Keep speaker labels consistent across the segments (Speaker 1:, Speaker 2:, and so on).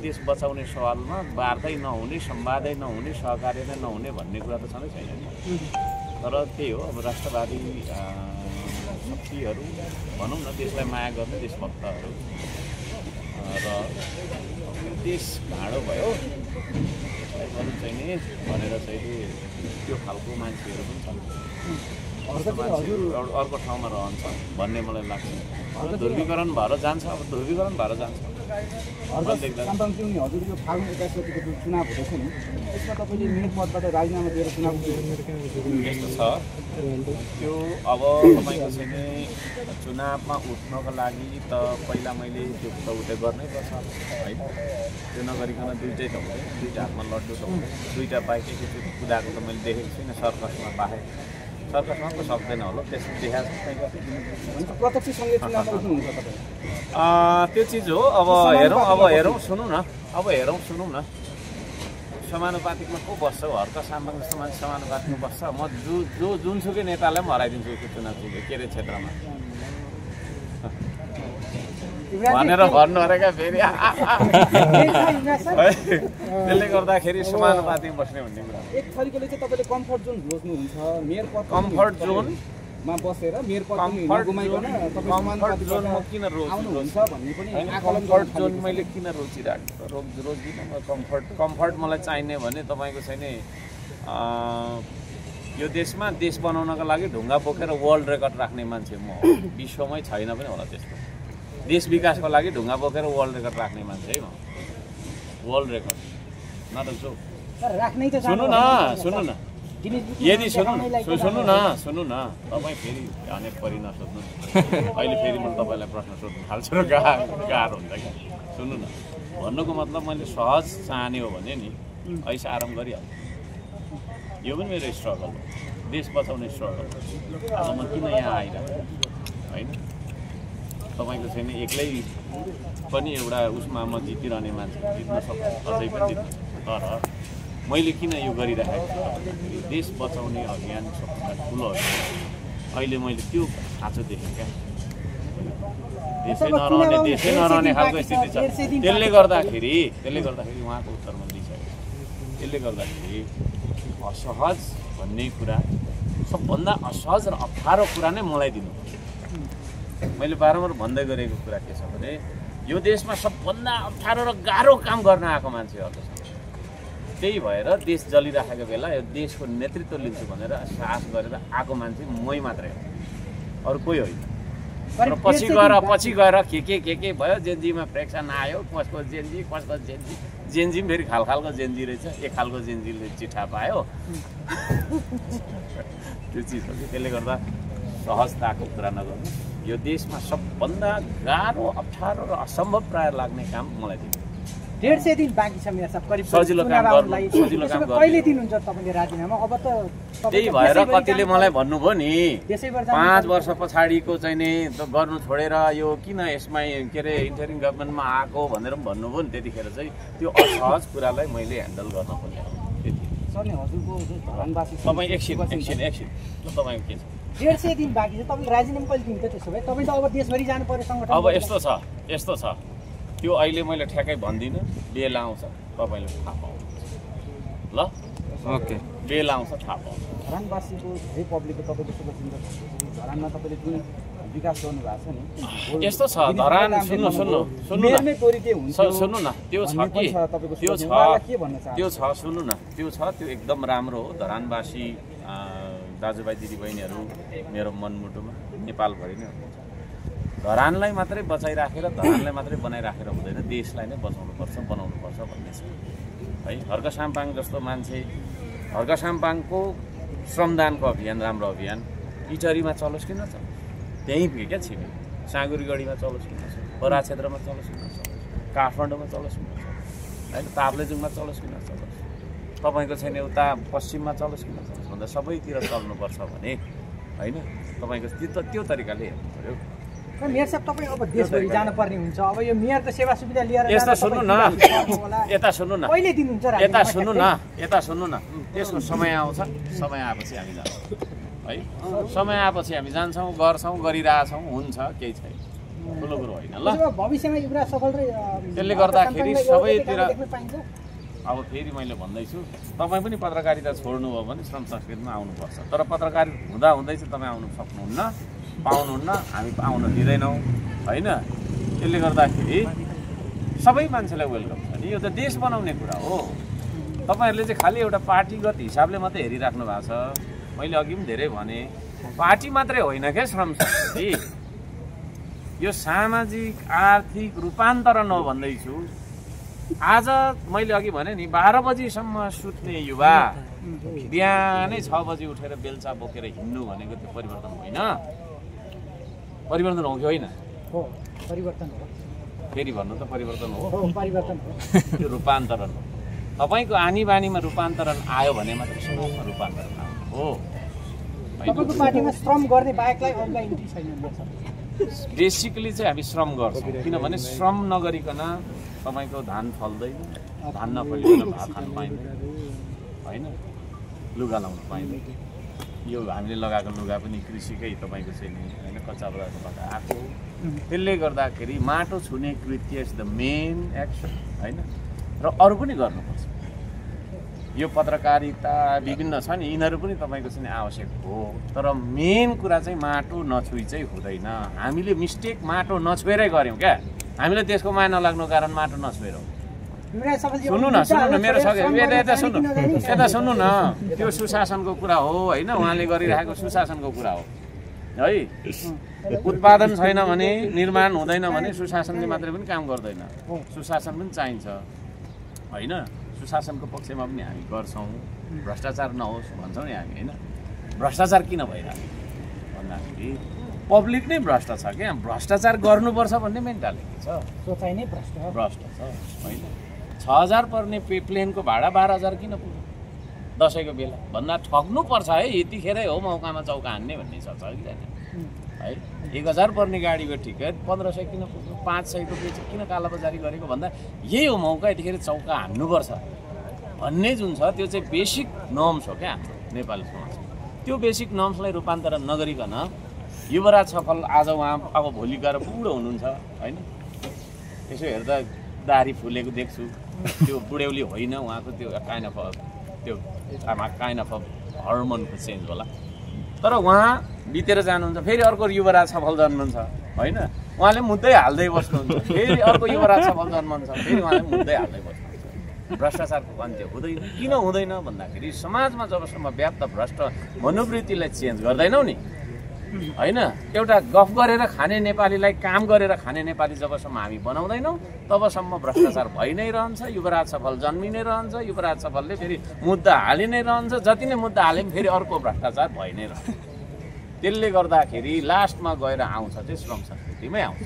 Speaker 1: देश बचाउने सवालमा वार्तै नहुने, संवादै नहुने, सहकार्य नै नहुने भन्ने कुरा त छँदै छैन नि। तर त्यही हो, अब राष्ट्रवादी शक्तिहरू भनौँ न, देशलाई माया गर्ने देशभक्तहरू र देश भाँडो भयो यसलाई गर्नु चाहिँ नि भनेर चाहिँ त्यो खालको मान्छेहरू पनि छन्। अर्को ठाउँमा रहन्छ भन्ने मलाई लाग्छ। ध्रुवीकरण भएर जान्छ, अब ध्रुवीकरण भएर जान्छ।
Speaker 2: हजुर यो फागुन 21 गतिको जुन चुनाव हुँदैछ नि, यसमा तपाईँले मेयर पदबाट राजीनामा दिएर चुनाव
Speaker 1: यस्तो छ त्यो अब तपाईँको चाहिँ चुनावमा उठ्नको लागि त पहिला मैले त्यो त उठे गर्नै पर्छ होइन। त्यो नगरिकन दुइटै त हुँदैन, दुइटा हातमा लड्डु त हुँदैन। दुइटा बाइक एकैचोटि कुदाएको त मैले देखेको छुइनँ सर्कसमा बाहेक। सर्कसमा पो सक्दैन होला, त्यसमा देखाएको
Speaker 2: प्रत्यक्षसँगै चुनावमा उठ्नुहुन्छ तपाईँ?
Speaker 1: त्यो चिज हो। अब हेरौँ सुनौँ न, अब हेरौँ सुनौँ न। समानुपातिकमा को बस्छ? हर्क साम्बाङ जस्तो मान्छे समानुपातिकमा बस्छ। म जुनसुकै नेतालाई पनि हराइदिन्छु यो चुनाव के अरे क्षेत्रमा भनेर भन्नु अरे क्या फेरि। त्यसले गर्दाखेरि समानुपातिकमा बस्ने भन्ने कुरा
Speaker 2: एक थरीकोले चाहिँ तपाईँले कम्फर्ट जोन खोज्नुहुन्छ। मेयर पद
Speaker 1: कम्फर्ट जोनमा
Speaker 2: बसेर मेयर पद गुमाइकन
Speaker 1: कम्फर्ट जोन म किन
Speaker 2: आउनुहुन्छ भन्ने पनि
Speaker 1: कम्फर्ट जोन मैले किन रोजिदिनँ म। कम्फर्ट मलाई चाहिने भने तपाईँको छैन यो देशमा देश बनाउनका लागि ढुङ्गा बोकेर वर्ल्ड रेकर्ड राख्ने मान्छे म हो। विश्वमै छैन पनि होला त्यस्तो। देश विकासको लागि ढुङ्गा बोकेर वर्ल्ड रेकर्ड राख्ने मान्छे है म। वर्ल्ड रेकर्ड न त जो सुन्नु न यदि सुन्नु न तपाईँ फेरि अनेक परि नसोध्नु। अहिले फेरि म तपाईँलाई प्रश्न सोध्नु थाल्छु र गाह्रो हुन्छ क्या। सुन्नु न, भन्नुको मतलब मैले सहज चाहने हो भने नि ऐसा आराम गरिहाल्छु। यो पनि मेरो स्ट्रगल हो, देश बचाउने स्ट्रगल। आज म किन यहाँ आइरहेको होइन। तपाईँको छैन एक्लै पनि एउटा उसमा म जितिरहने मान्छे जित्न सक्छु, अझै पनि जित्नु। तर मैले किन यो गरिराखेको छु? देश बचाउने अभियान सबभन्दा ठुलो अभियान। अहिले मैले त्यो खाँचो देखेँ क्या। देशै नरहने खालको स्थिति छ। त्यसले गर्दाखेरि उहाँको उत्तर म दिइसकेँ। त्यसले गर्दाखेरि असहज भन्ने कुरा, सबभन्दा असहज र अप्ठ्यारो कुरा नै मलाई दिनु। मैले बारम्बार भन्दै गरेको कुरा के छ भने यो देशमा सबभन्दा अप्ठ्यारो र गाह्रो काम गर्न आएको मान्छेहरू छ। त्यही भएर देश जलिराखेको बेला यो देशको नेतृत्व लिन्छु भनेर साहस गरेर आएको मान्छे मै मात्रै हो, अरू कोही होइन। र पछि गएर के भयो, जेन्जीमा फ्रेक्सन आयो, कसको जेन्जी पनि फेरि खालको जेन्जी रहेछ। एक खालको जेन्जीले चिठा पायो त्यो चिज हो कि। त्यसले गर्दा सहजताको कुरा नगर्नु। यो देशमा सबभन्दा गाह्रो, अप्ठ्यारो र असम्भव प्राय लाग्ने काम मलाई दिनु।
Speaker 3: 150 दिन बाँकी छ मेयर साहब, करिब
Speaker 1: सजिलो काम गर्नु।
Speaker 3: कहिले दिनुहुन्छ तपाईँले राजीनामा? अब त
Speaker 1: त्यही भएर कतिले मलाई भन्नुभयो नि 5 वर्ष पछाडिको चाहिँ नि गर्नु छोडेर यो किन यसमा के अरे इन्टरिम गभर्मेन्टमा आएको भनेर पनि भन्नुभयो नि। त्यतिखेर चाहिँ त्यो असहज कुरालाई मैले ह्यान्डल गर्न खोजेँ।
Speaker 3: सर हजुरको धरानवासी
Speaker 1: तपाईँ एकछिन तपाईँको के छ?
Speaker 3: 150 दिन बाँकी छ, तपाईँले राजीनामा कहिले दिन्छ? त्यसो भए तपाईँ त अब देशभरि जानु पर्यो सङ्गठन।
Speaker 1: अब यस्तो छ त्यो अहिले मैले ठ्याक्कै भन्दिनँ। बेल आउँछ तपाईँले थाहा पाउनुहुन्छ ल। ओके, बेल आउँछ थाहा पाउनु।
Speaker 2: धरानवासीको धेरै पब्लिकको तपाईँको शुभचिन्तक धरानमा तपाईँले जुन विकास गर्नुभएको छ नि
Speaker 1: यस्तो छ। धरान सुन्नु न, त्यो छ कि त्यो छ सुन्नु न, त्यो एकदम राम्रो हो। धरानवासी दाजुभाइ दिदीबहिनीहरू मेरो मनमुटुमा नेपालभरि नै हुनुहुन्छ। धरानलाई मात्रै बचाइराखेर, धरानलाई मात्रै बनाइराखेर हुँदैन, देशलाई नै बचाउनुपर्छ, बनाउनुपर्छ भन्ने छ है। हर्क साम्पाङ जस्तो मान्छे, हर्क साम्पाङको श्रमदानको अभियान राम्रो अभियान इटरीमा चलोस् कि नचलोस्, त्यहीँ क्या छिमेकी साँगुरीगढीमा चलोस् कि नचलोस्, बरा क्षेत्रमा चलोस् कि नचलोस्, काठमाडौँमा चलोस् कि नचलोस् होइन, ताप्लेजुङमा चलोस् कि नचलोस्, तपाईँको छैन उता पश्चिममा चलोस् कि नचलोस् भन्दा सबैतिर चल्नुपर्छ भने होइन। तपाईँको त्यो तरिकाले हेर्नु पऱ्यो।
Speaker 3: मेयर साहब तपाईँ अब देशभरि जानुपर्ने हुन्छ। अब यो मेयरको सेवा सुविधा लिएर
Speaker 1: यता सुन्नु न,
Speaker 3: कहिले दिनुहुन्छ?
Speaker 1: यता सुन्नु न, त्यसको समय आउँछ, समय आएपछि हामी जान्छौँ है। समय आएपछि हामी जान्छौँ, गर्छौँ, गरिरहेछौँ, हुन्छ, केही छैन। ठुलो कुरो होइन ल।
Speaker 3: त्यसो भए भविष्यमा युवराज सफल र
Speaker 1: त्यसले गर्दाखेरि सबैतिर
Speaker 3: देख्न पाइन्छ।
Speaker 1: अब फेरि मैले भन्दैछु, तपाईँ पनि पत्रकारिता छोड्नुभयो भने श्रम संस्कृतिमा आउनुपर्छ। तर पत्रकार हुँदै चाहिँ तपाईँ आउनु सक्नुहुन्न, पाउनुहुन्न, हामी आउन दिँदैनौँ होइन। त्यसले गर्दाखेरि सबै मान्छेलाई वेलकम छ नि। यो त देश बनाउने कुरा हो। तपाईँहरूले चाहिँ खालि एउटा पार्टीगत हिसाबले मात्रै हेरिराख्नु भएको छ। मैले अघि पनि धेरै भने, पार्टी मात्रै होइन क्या श्रम संस्कृति, यो सामाजिक आर्थिक रूपान्तरण हो भन्दैछु। आज मैले अघि भने नि 12 बजीसम्म सुत्ने युवा बिहानै 6 बजी उठेर बेल्चा बोकेर हिँड्नु भनेको त्यो परिवर्तन होइन? परिवर्तन हो कि होइन?
Speaker 3: हो, परिवर्तन हो।
Speaker 1: फेरि भन्नु त परिवर्तन हो,
Speaker 3: परिवर्तन हो।
Speaker 1: त्यो रूपान्तरण हो। तपाईँको आनी बानीमा रूपान्तरण आयो भने मात्र समाजमा रूपान्तरण हो।
Speaker 3: तपाईँको पार्टीमा श्रम गर्ने बाहेकलाई अरूलाई इन्ट्री छैन?
Speaker 1: बेसिकली चाहिँ हामी श्रम गर्छौँ, किनभने श्रम नगरिकन तपाईँको धान फल्दैन, धान नफलिकन भात खान पाइँदैन होइन, लुगा लाउन पाइँदैन। यो हामीले लगाएको लुगा पनि कृषिकै तपाईँको चाहिँ नि होइन, कच्चा पदार्थबाट आएको। त्यसले गर्दाखेरि माटो छुने कृत्य इज द मेन एक्सन होइन, र अरू पनि गर्नुपर्छ। यो पत्रकारिता विभिन्न छ नि, यिनीहरू पनि तपाईँको चाहिँ आवश्यक हो। तर मेन कुरा चाहिँ माटो नछुई चाहिँ हुँदैन। हामीले मिस्टेक माटो नछुएरै गऱ्यौँ क्या। हामीलाई त्यसको माया नलाग्नु कारण माटो नछुएर हो। सुन्नु न मेरो यता सुन्नु न, त्यो सुशासनको कुरा हो होइन, उहाँले गरिरहेको सुशासनको कुरा हो है। उत्पादन छैन भने, निर्माण हुँदैन भने सुशासनले मात्रै पनि काम गर्दैन, सुशासन पनि चाहिन्छ होइन। सुशासनको पक्षमा पनि हामी गर्छौँ, भ्रष्टाचार नहोस् भन्छौँ नि हामी होइन। भ्रष्टाचार किन भइरहेको भन्दाखेरि पब्लिक नै भ्रष्ट छ क्या, भ्रष्टाचार गर्नुपर्छ भन्ने मेन्टालिटी छ,
Speaker 3: सोचाइ नै भ्रष्ट
Speaker 1: छ होइन। 6000 पर्ने प्लेनको भाडा 12000 किन पुग्यो दसैँको बेला भन्दा ठग्नुपर्छ है, यतिखेरै हो मौकामा चौका हान्ने भन्ने छ कि छैन है। 1000 पर्ने गाडीको टिकट 1500 किन पुग्यो, 500 को किन कालाबजारी गरेको भन्दा यही हो मौका, यतिखेर चौका हान्नुपर्छ भन्ने जुन छ त्यो चाहिँ बेसिक नर्म्स हो क्या हाम्रो नेपाली समाजमा। त्यो बेसिक नर्म्सलाई रूपान्तरण नगरिकन युवराज सफल आज उहाँ अब भोलि गएर बुढो हुनुहुन्छ होइन, यसो हेर्दा दाह्री फुलेको देख्छु, त्यो बुढ्यौली होइन, उहाँको त्यो काइन्ड अफ हर्मोनको चेन्ज होला। तर उहाँ बितेर जानुहुन्छ, फेरि अर्को युवराज सफल जन्मन्छ होइन, उहाँले मुद्दै हाल्दै बस्नुहुन्छ, फेरि अर्को युवराज सफल जन्मन्छ, फेरि उहाँले मुद्दै हाल्दै बस्नुहुन्छ। भ्रष्टाचारको अन्त्य हुँदैन। किन हुँदैन भन्दाखेरि समाजमा जबसम्म व्याप्त भ्रष्ट मनोवृत्तिलाई चेन्ज गर्दैनौँ नि होइन, एउटा गफ गरेर खाने नेपालीलाई काम गरेर खाने नेपाली जबसम्म हामी बनाउँदैनौँ तबसम्म भ्रष्टाचार भइ नै रहन्छ, युवराज सफल जन्मि नै रहन्छ, युवराज सफलले फेरि मुद्दा हालि नै रहन्छ, जति नै मुद्दा हाले पनि फेरि अर्को भ्रष्टाचार भइ नै रहन्छ। त्यसले गर्दाखेरि लास्टमा गएर आउँछ चाहिँ श्रम संस्कृतिमै आउँछ।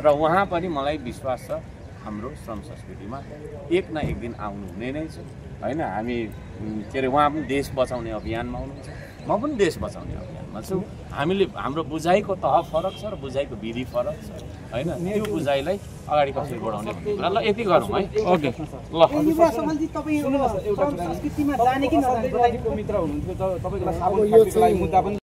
Speaker 1: र उहाँ पनि मलाई विश्वास छ हाम्रो श्रम संस्कृतिमा एक न एक दिन आउनु हुने नै छ होइन। हामी के अरे उहाँ पनि देश बचाउने अभियानमा हुनुहुन्छ, म पनि देश बचाउने अभियानमा छु। हामीले हाम्रो बुझाइको तह फरक छ र बुझाइको विधि फरक छ होइन, त्यो बुझाइलाई अगाडि कसरी बढाउने भन्ने कुरा। ल यति गरौँ है, ओके ल।
Speaker 3: संस्कृतिमा जाने कि नजाने
Speaker 2: मित्र हुनुहुन्छ, तपाईँको साबुन फ्याक्ट्रीको लागि मुद्दा पनि